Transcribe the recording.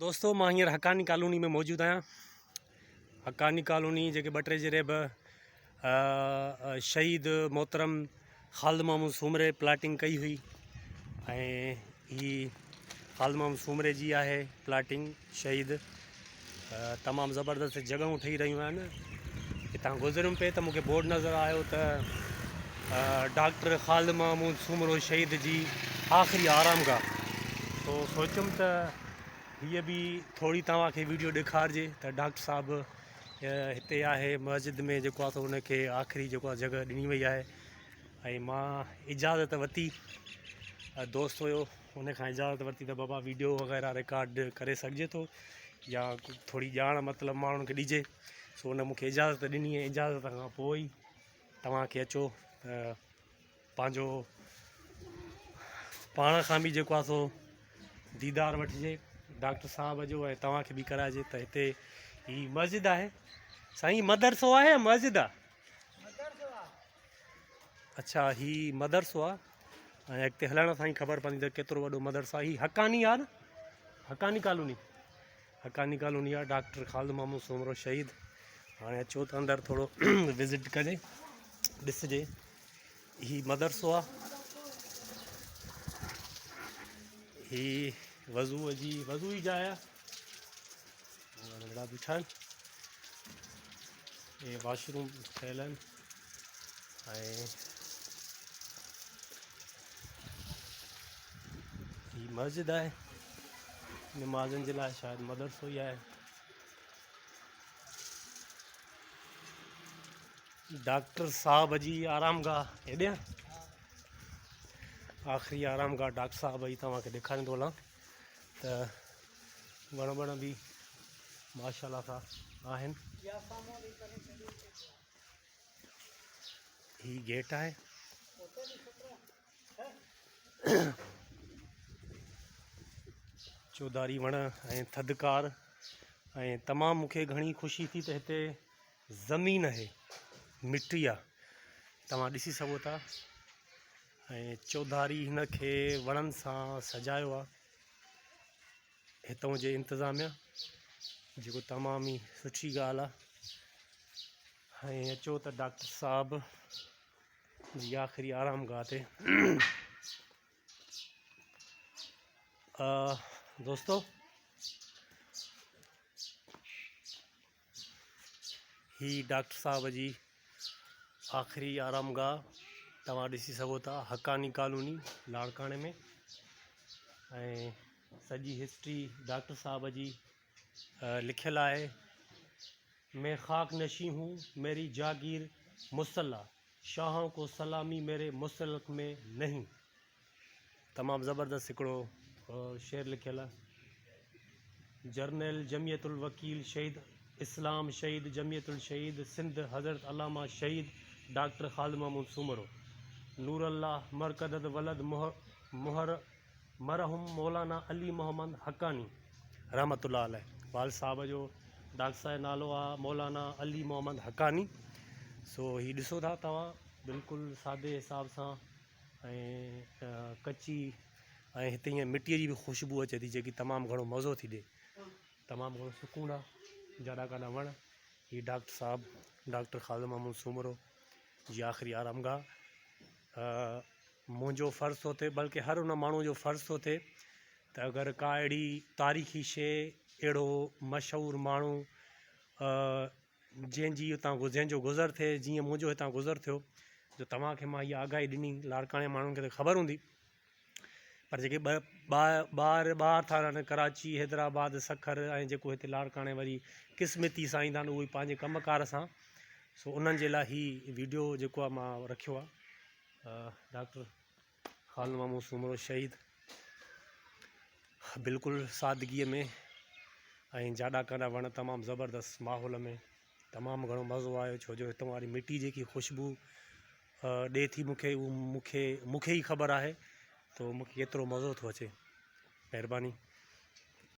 دوستو مان هينئر حقاني ڪالوني ۾ موجود آهيان حقاني ڪالوني جيڪي ٻه ٽي جريب شهيد محترم خالد محمود سومري پلاٽنگ ڪئي هئي ۽ هي خالد محمود سومري جي آهي پلاٽنگ شهيد تمام زبردست جڳهون ٺهي رهيون آهن هتان گذريم پئي ته مونکي بورڊ نظر آيو ته ڊاڪٽر خالد محمود سومرو شهيد جي آخري آرامگاهه تو سوچيم ته هيء به ٿوري توهان کي ويڊيو ڏيکارجي ته ڊاڪٽر صاحب هتي آهي مسجد ۾ جيڪو آهي سو ان کي آخري جيڪو آهي جڳهه ڏني وئي آهي ۽ مان اجازت ورتي دوست هيو ان کان اجازت ورتي ته بابا ويڊيو وغيره رڪارڊ ڪري سگهجي ٿو يا ٿوري ڄاڻ مطلب ماڻهن کي ڏجي سو ان مونکي اجازت ڏني ۽ اجازت کان پوء ئي توهان کي اچو ته پنهنجو پاڻ کان به جيڪو آهي سو ديدار وٺجي ڊاڪٽر صاحب جو ۽ توهان کي به ڪرائجي ته هتي هي مسجد آهي سائين مدرسو آهي يا مسجد آهي اڇا هي مدرسو آ ۽ اڳتي هلڻ سان ئي خبر پوندي ته ڪيترو وڏو مدرسو آ هي حقاني آ نه حقاني ڪالوني حقاني ڪالوني آ ڊاڪٽر خالد محمود سومرو شهيد هاڻي اچو ته اندر ٿورو وزٽ ڪجي ڏسجي هي مدرسو آ هي وضو جي وضو جي جاء آ ننڍڙا بيٺا آهن اهي واش روم ٺهيل آهن ۽ هي مسجد آهي نمازن جي لاء شايد مدرسو ئي آهي ڊاڪٽر صاحب جي آرامگاهه هيڏي آخري آرامگاهه ڊاڪٽر صاحب جي توهان کي ڏيکاريندو هلان ته وڻ بڻ به ماشاء الله سان آهن. هي گيٽ آهي. چوڌاري وڻ ۽ ٿڌڪار ۽ تمام مونکي گهڻي خوشي ٿي ته هتي زمين آهي مٽي آهي توهان ڏسي سگهو ٿا ۽ چوڌاري هن کي وڻن سان سجايو آهي هتان جي انتظاميا جيڪو تمام ئي سٺي ڳالهه آهي ۽ اچو ته ڊاڪٽر صاحب جي آخري آرام گاهه تي دوستو هي ڊاڪٽر صاحب جي آخري آرامگاهه توهان ڏسي سگهو ٿا حقاني ڪالوني لاڙڪاڻي ۾ ۽ سڄي هسٽري ڊاڪٽر صاحب جي لکيل آهي مين خاڪ نشين هون ميري جاگير مصلح شاهون ڪو سلامي ميري مسلڪ ۾ نهين. تمام زبردست هڪڙو شعر لکيل آهي. جرنيل جمعيت الوڪيل شهيد اسلام شهيد جمعيت الشهيد سنڌ حضرت علامه شهيد ڊاڪٽر خالد محمود سومرو نور الله مرقدد ولد مهر مرحوم مولانا علي محمد حقاني رحمة الله عليه والد صاحب جو ڊاڪٽر صاحب نالو آ مولانا علي محمد حقاني سو هي ڏسو ٿا توهان بلڪل سادي حساب سان ۽ ڪچي ۽ هتي ائين مٽي جي به خوشبو اچي ٿي جيڪي تمام گهڻو مزو ٿي ڏي تمام گهڻو سڪون آ جاڏا ڪاڏا وڻ هي ڊاڪٽر صاحب ڊاڪٽر خالد محمود سومرو جي آخري آرامگاهه منهنجو فرض ٿو ٿئي بلڪه هر ان ماڻهو جو فرض ٿو ٿئي ته اگر ڪا اهڙي تاريخي شيء اهڙو مشهور ماڻهو جنهن جي اتان جنهن جو گذر ٿئي جيئن منهنجو هتان گذر ٿيو جو توهان کي مان اها آگاهي ڏني لاڙڪاڻي ماڻهن کي ته خبر هوندي پر جيڪي ٻاهر ٻاهر ٿا رهن ڪراچي حيدرآباد سکر ۽ جيڪو هتي لاڙڪاڻي وري قسمتي سان ايندا آهن اهي پنهنجي ڪم ڪار سان سو انهن جي لاء هي ويڊيو جيڪو آهي مان رکيو آهي ڊاڪٽر خان محمود سومرو شهيد بلڪل سادگيء ۾ ۽ جاڏا ڪاڏا وڻ تمام زبردست ماحول ۾ تمام گهڻو مزو آيو ڇو جو هتان واري مٽي جيڪي خوشبو ڏي ٿي مونکي اهو مونکي مونکي ئي خبر آهي ته مونکي ڪيترو مزو ٿو اچي مهرباني.